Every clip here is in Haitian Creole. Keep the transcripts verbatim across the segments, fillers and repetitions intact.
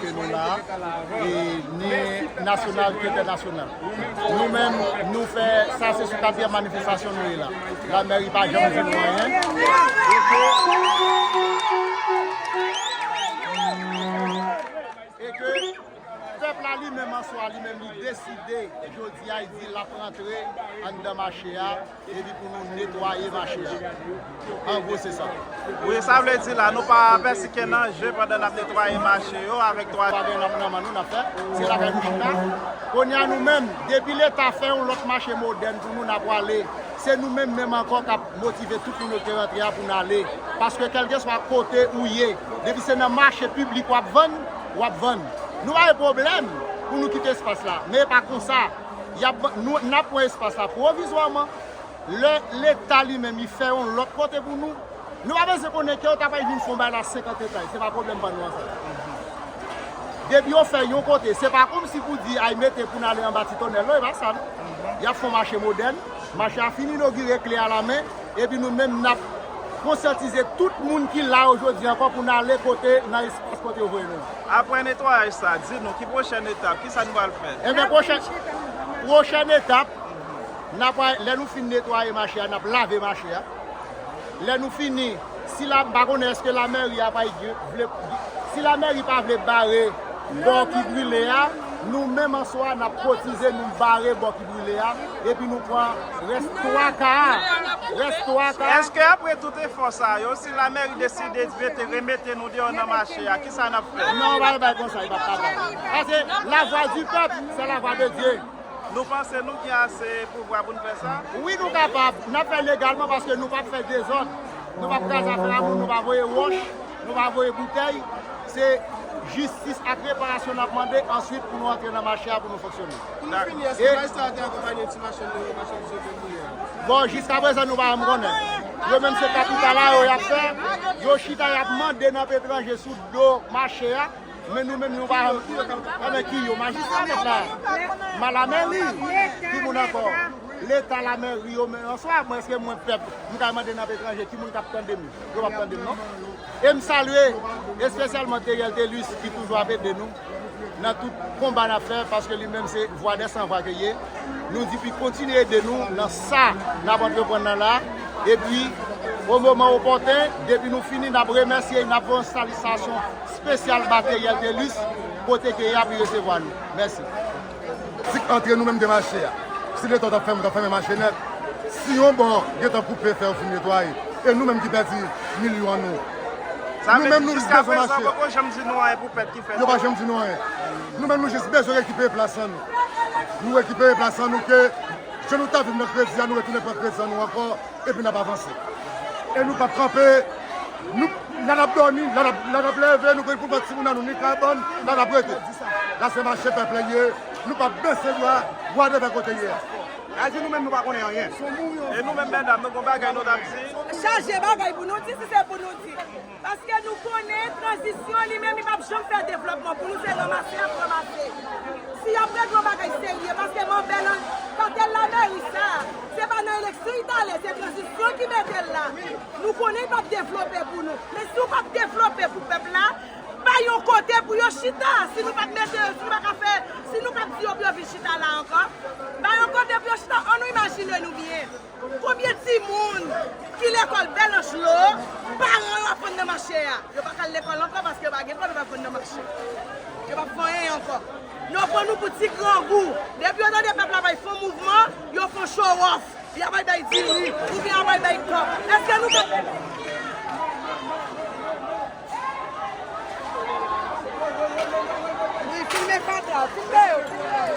Ke nou la, e ni nasyonal ke entènasyonal. Nou menm, nou fè sa, se sou katriyèm manifestasyon nou ye la. Lamèri pa janm di nou anyen. E ke pèp la li menm an swa, li menm li deside, jodi a, li di l ap rantre anndan mache a, epi pou nou netwaye mache a. An gwo, se sa. Wi, sa vle di la, nou pa pèsiken nan je pandan n ap netwaye mache yo avèk twa. Pa gen nan, nan men nou n ap fè, se lakay nou chita. Kounye a nou menm, depi Leta fè yon lòt mache modèn pou nou, n ap prale. Se nou menm menm ankò k ap motive tout moun yo ki te rantre a pou n ale. Paske kèlkeswa kote ou ye, depi se nan mache piblik w ap vann, w ap vann. Nou pa gen pwoblèm pou nou kite espas la, men e pa konsa. Y ap, nou, n ap pran espas la pwovizwaman. Lè Leta li menm, li fè yon lòt kote pou nou, nou pa bezwen konnen ke yo ta pral vin fè yon bagay la senkant etay. Se pa pwoblèm pa nou an sa. Depi yo fè yon kote, se pa kòmsi pou di, ay mete pou n ale anba ti tonnèl, non, e pa sa, non. Y ap fè yon mache modèn, mache a fin inogire, kle a lamen, epi nou menm, n ap konsyantize tout moun ki la yo jodi ankò pou n ale kote, nan espas kote yo voye nou. Apre netwayaj sa, di nou, ki pwochèn etap, kisa nou pral fè? Ebyen, pwochèn, pwochèn etap, n ap, lè nou fin netwaye mache a, n ap lave mache a. Lè nou fini, si la, m pa konnen èske lamèri a pa vle, si lamèri pa vle bare bò ki brile a, nou menm an swa, n ap kotize, nou bare bò ki brile a, epi nou pran rès twa ka a. Rès twa ka a. Èske apre tout efò sa yo, si lamèri deside mete, remete nou deyò nan mache a, kisa n ap fè? Non, pa gen bagay konsa, li p ap kapab. Paske la voix du peuple, c'est la voix de Dieu. Nou panse nou gen ase pouvwa pou n fè sa? Wi, nou kapab. N ap fè legalman paske nou p ap fè dezòd. Nou p ap kraze afè a moun, nou pa voye wòch, nou pa voye boutèy. Se jistis ak reparasyon n ap mande, answit pou nou antre nan mache a pou nou fonksyone. Pou nou fini, èske majistra a te akonpanye ti machann yo, machann sou kounye a? Bon, jiskaprezan, nou pa janm konnen. Yo menm se kapital la yo y ap fè. Yo chita, y ap mande nan petranje sou do mache a. Men nou menm, nou pa, anben ki yo, majistra nèt la, malamè li, ki moun ankò, Leta, lamèri yo, men answa, mwen, èske mwen pèp, m ka mande nan petranje, ki moun k ap tande m? Yo p ap tande m, non. E m salye espesyalman Theriel Thelus ki toujou ap ede nou nan tout konba n ap fè, paske li menm se vwa dè san vwa ke l ye. Nou di pou l kontinye ede nou nan sa n ap antreprann nan la. Epi, o moman opòten, depi nou fini, n ap remèsye, n ap voye yon salitasyon espesyal ba Theriel Thelus, kote ke y ap resevwa nou. Mèsi. Si antre nou menm de mache a, si Leta t ap fèmen, t ap fèmen mache nèt. Si yon bò gentan koupe, fè yo fin netwaye. E nou menm ki pèdi milyon an nou. Nou menm, nou jis bezwen mache a. Poko janm di nou anyen pou pèt ki fèt. Yo pa janm di nou anyen. Nou menm, nou jis bezwen rekipere plas an nou. Nou rekipere plas an nou ke jan nou t ap viv nan kredi a, nou retounen pran kredi an nou ankò. Epi n ap avanse. E nou p ap kanpe, nou, la n ap dòmi, la n ap, la n ap leve, nou gen pou n ba timoun an nou ni kabann, la n ap rete. La se mache pèp la ye, nou p ap bese bra, bra devè kote ye a. Sa di nou menm nou pa konnen anyen. E nou menm, medam, nou gon bagay nou t ap di? Chaje bagay pou nou di, si se pou nou di. Paske nou konnen tranzisyon li menm, li p ap janm fè devlòpman pou nou, se ranmase y ap ranmase. Si y ap regle yon bagay serye, paske m anvè nan katèl lamèri sa, se pa nan eleksyon li t ale, se tranzisyon ki mete l la. Nou konnen li p ap devlope pou nou. Men si w p ap devlope pou pèp la, bay yon kote pou yo chita. Si nou p ap mete yo, si nou pa ka fè, si nou p ap di yo pou yo vin chita la ankò, bay yon kote pou yo chita. Ann nou imajine nou byen. Konbyen timoun ki lekòl Bèlanchlo, paran yo ap vann nan mache a? Yo pa ka al lekòl ankò paske yo pa gen kòb, yo pa vann nan mache. Yo pa fè anyen ankò. Yo pran nou pou ti grangou. Depi yo tande pèp la pral fè yon mouvman, yo fè yon show off. Y ap al bay diri, oubyen y ap al bay kòb. Èske nou ka Wi, filme fatra, filme yo, filme yo.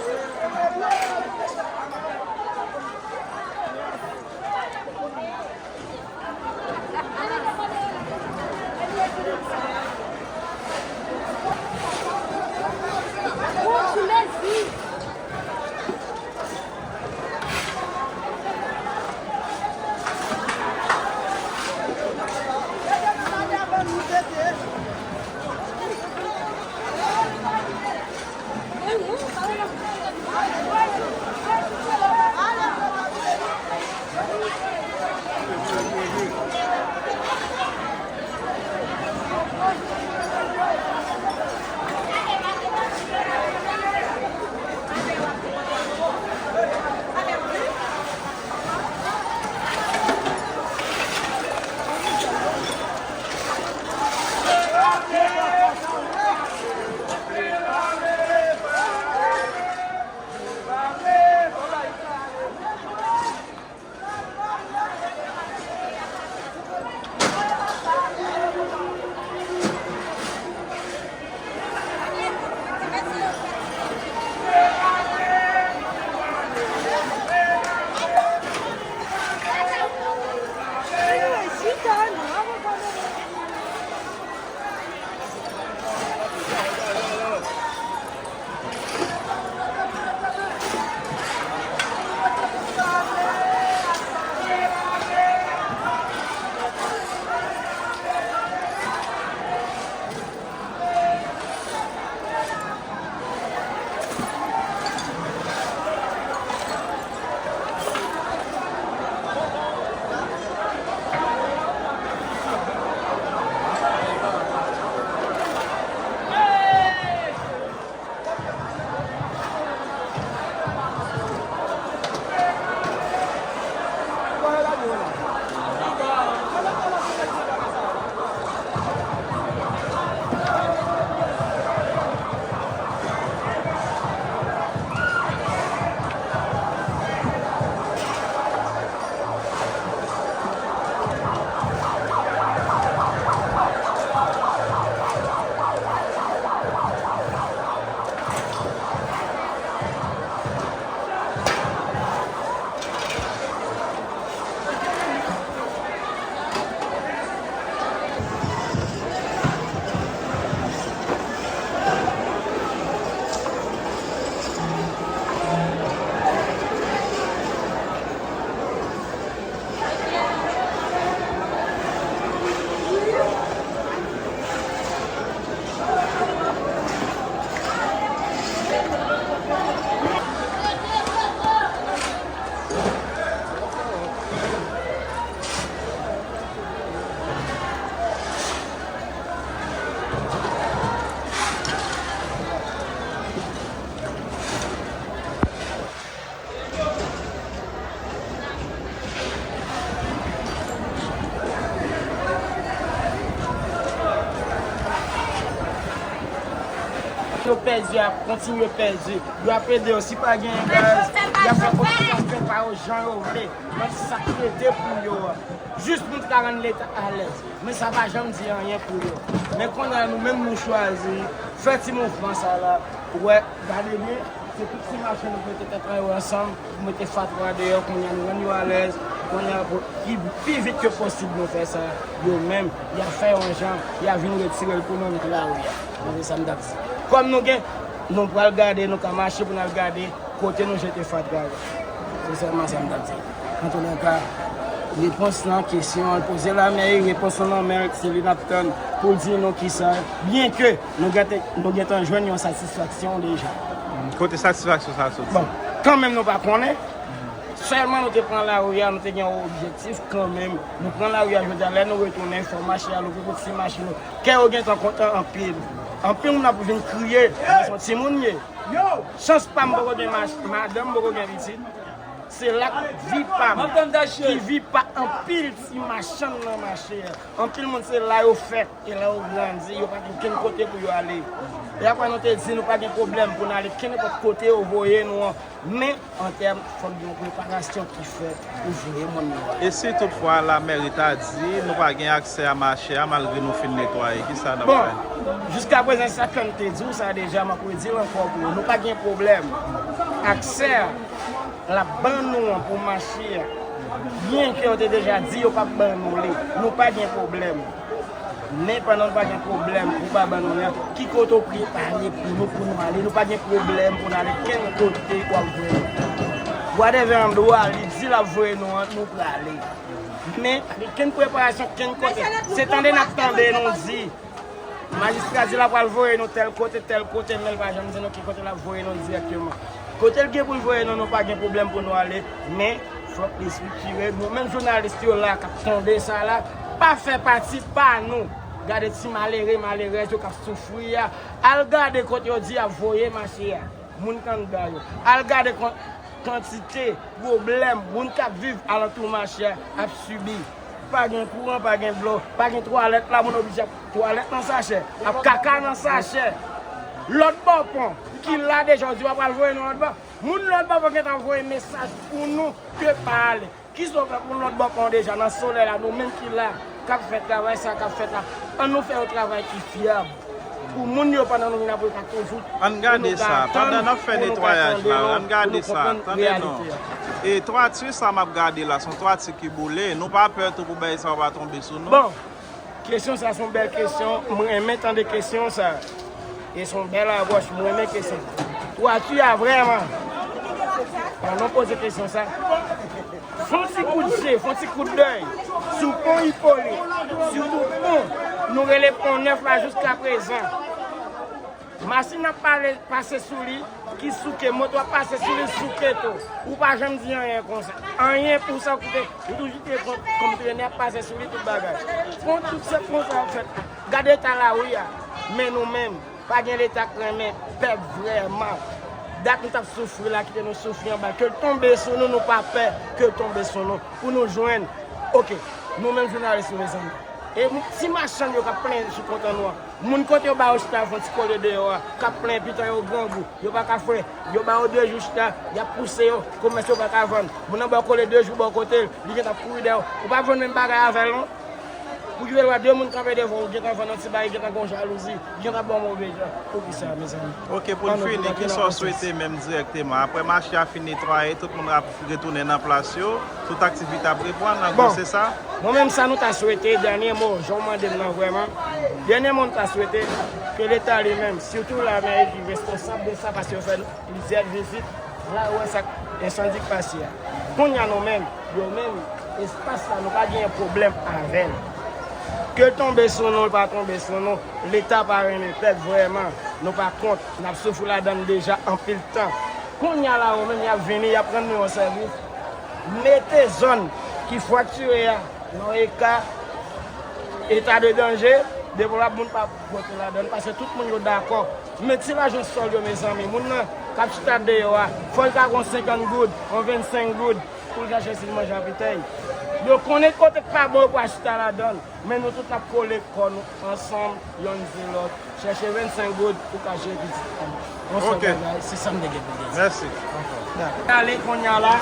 Yo pèdi, y ap kontinye pèdi. Yo ap ede yo. Si pa genyen gaz, y ap fè kontinye fè pa yo jan yo vle. Nan sa k rete pou yo a. Jis pou n ka rann Leta alèz. Men sa pa janm di anyen pou yo. Men kounye a nou menm nou chwazi fè ti mouvman sa la. Ou wè, gade byen, se tout ti machann nou mete tèt yo ansanm, pou mete fatra deyò, kounye a nou rann yo alèz, kounye a pou pi, pi vit ke posib nou fè sa, yo menm, y a fè yon jan, y a vin retire l pou nou nan lari a. Mwen se sa m t ap di. Kòm nou gen, nou pral gade, nou ka mache pou n al gade kote nou jete fatra yo. Se sèlman sa m t ap di. Antoulèka, repons lan, kesyon an poze la, men repons lan nan men l, se li n ap tann pou l di nou kisa, byen ke nou gentan, nou gentan jwenn yon satisfaksyon deja. Kote satisfaksyon sa soti? Bon, kanmenm nou pa konnen, sèlman nou te pran lari a, nou te gen yon objektif kanmenm. Nou pran lari a jodi a, lè nou retounen, fò mache a louvri pou ti machin nou. Kè yo gentan kontan anpil. Anpil moun ap vin kriye, men se yon timoun ye. Chans pa m poko gen mach-, madanm poko gen pitit. Se la k vi pa m, ki vi pa anpil ti machann nan mache a. Anpil moun se la yo fèt e la yo grandi, yo pa gen kenn kote pou yo ale. E apre nou te di nou pa gen pwoblèm pou n ale kenenpòt kote yo voye nou an. Men, an tèm, fòk gen yon preparasyon ki fèt pou voye moun yo. E si toutfwa lamèri ta di nou pa gen aksè a mache a malgre nou fin netwaye, kisa n ap fè? Bon, jiskaprezan sa ke m te di w sa deja, m ap redi l ankò pou ou. Nou pa gen pwoblèm. Aksè a, l ap ban nou an pou mache a. Byen ke yo te deja di yo p ap ban nou li. Nou pa gen pwoblèm. Men pandan nou pa gen pwoblèm pou pa ban nou li an, ki kote w prepare pou nou, pou nou ale? Nou pa gen pwoblèm pou n ale kenn kote w ap voye nou. Whatever an dwa, li di l ap voye nou an, nou prale. Men, pa gen kenn preparasyon, kenn kote. Se tande n ap tande nou di. Majistra di l ap pral voye nou tèl kote, tèl kote, men l pa janm di nou ki kote l ap voye nou dirèkteman. Kote l gen pou l voye nou, nou pa gen pwoblèm pou nou ale, men fòk li estriktire. Nou menm jounalis yo la k ap tande sa la, pa fè pati pa nou. Gade ti malere, malerèz yo k ap soufri a. Al gade kote yo di y ap voye mache a. Moun k anndan yo. Al gade kon-, kantite pwoblèm moun k ap viv alantou mache a ap sibi. Pa gen kouran, pa gen dlo, pa gen twalèt la, moun oblije ap twalèt nan sachè, ap kaka nan sachè. Lòt bò pon, ki la deja, w di w ap al voye nou lòt bò. Moun lòt bò pon gentan voye mesaj pou nou ke pa ale. Kisa w fè pou lòt bò pon deja nan solèy la, nou menm ki la, k ap fè travay sa k ap fèt la, ann nou fè yon travay ki fyab. Pou moun yo pandan nou vin apre ka toujou. Ann gade sa, pandan n ap fè netwayaj la, ann gade sa, tande non. E twati sa m ap gade la, se yon twati ki boule, nou pa pè tou pou bagay sa yo pa tonbe sou nou? Bon, kesyon sa se yon bèl kesyon, m renmen tande kesyon sa. E se yon bèl apwòch, m renmen kesyon. Twati a vrèman. Ann nou poze kesyon sa. Fon ti kout je, fon ti kout dèy sou pon Ipolit, sitou pon nou rele pon nèf la jiskaprezan. Machin ap pale, pase sou li, ki souke, moto ap pase sou li, souke tou. Ou pa janm di anyen konsa. Anyen pou sa koute, ou toujou te pran kòm trenè ap pase sou li tout bagay. Pon tout se pon sa ap fèt. Gade eta lari a, men nou menm. Pa gen Leta k renmen pèp vrèman. Dat nou t ap soufri la, kite nou soufri anba. Ke l tonbe sou nou, nou pa pè ke l tonbe sou nou. Pou nou jwenn, oke, nou menm jounalis yo, mezanmi. E ti machann yo k ap plenn sou kontan nou an. Moun kote yo ba yo chita, yo fè yon ti kole deyò a, k ap plenn pitan yo grangou, yo pa ka fè, yo ba yo de jou chita, y ap pouse yo, komès yo pa ka vann. Moun nan ba w kole de jou, ba w kote l, li gentan ap kouri dèyè w. Ou pa vann menm bagay avè l non. Pou ki fè lwa de moun kanpe devan w, ou gentan vann yon ti bagay, gentan gen yon jalouzi, gentan ba w move jan. Poukisa, mezanmi? Oke, pou n fini, kisa w swete menm dirèkteman? Apre mache a fin netwaye, tout moun ap retounen nan plas yo, tout aktivite ap reprann, an gwo, se sa? Bon, mwen menm sa nou ta swete, dènye mo, jan w mande m nan vrèman, dènye mo nou ta swete, ke Leta li menm, sitou lamèri ki responsab de sa, paske yo fè plizyè vizit, la yo wè sa k, ensandi k pase a. Kounye a nou menm, yo menm, espas sa, nou pa genyen pwoblèm avè l. Ke l tonbe sou nou, l pa tonbe sou nou, Leta pa renmen pèp vrèman, nou pa kont, n ap soufri ladan l deja anpil tan. Kounye a la, yo menm, y ap vini, y ap rann nou yon sèvis. Mete zòn ki fraktire a nan yon eta, eta de danje, depi w ap moun pa pote ladan l, paske tout moun yo dakò. Men ti lajan sòl yo, mezanmi, moun nan k ap chita deyò a, fò l ta gon senkant goud, yon vennsenk goud, pou l ka chèche l manje avitèy. Yo konnen kote k pa bon, yo pral chita ladan l. Men nou tout n ap kole kò nou ansanm, yonn di lòt. Chèche vennsenk goud, ou ka jere pitit fanm. Yon sèl bagay, se sa m te gen pou m te di. Mèsi. Dakò. N ale kounye a la.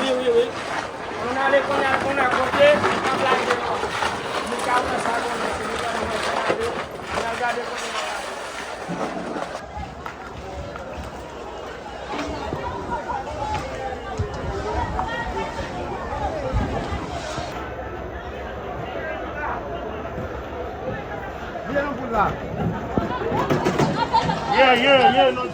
Wi, wi, wi. Nou n ale kounye a, nou konnen kote, nou p ap lage non. Nou ka wè sa konnen, se nou ka wè sa ale. Nou al gade kote nou ale. Yeah, yeah, yeah, non,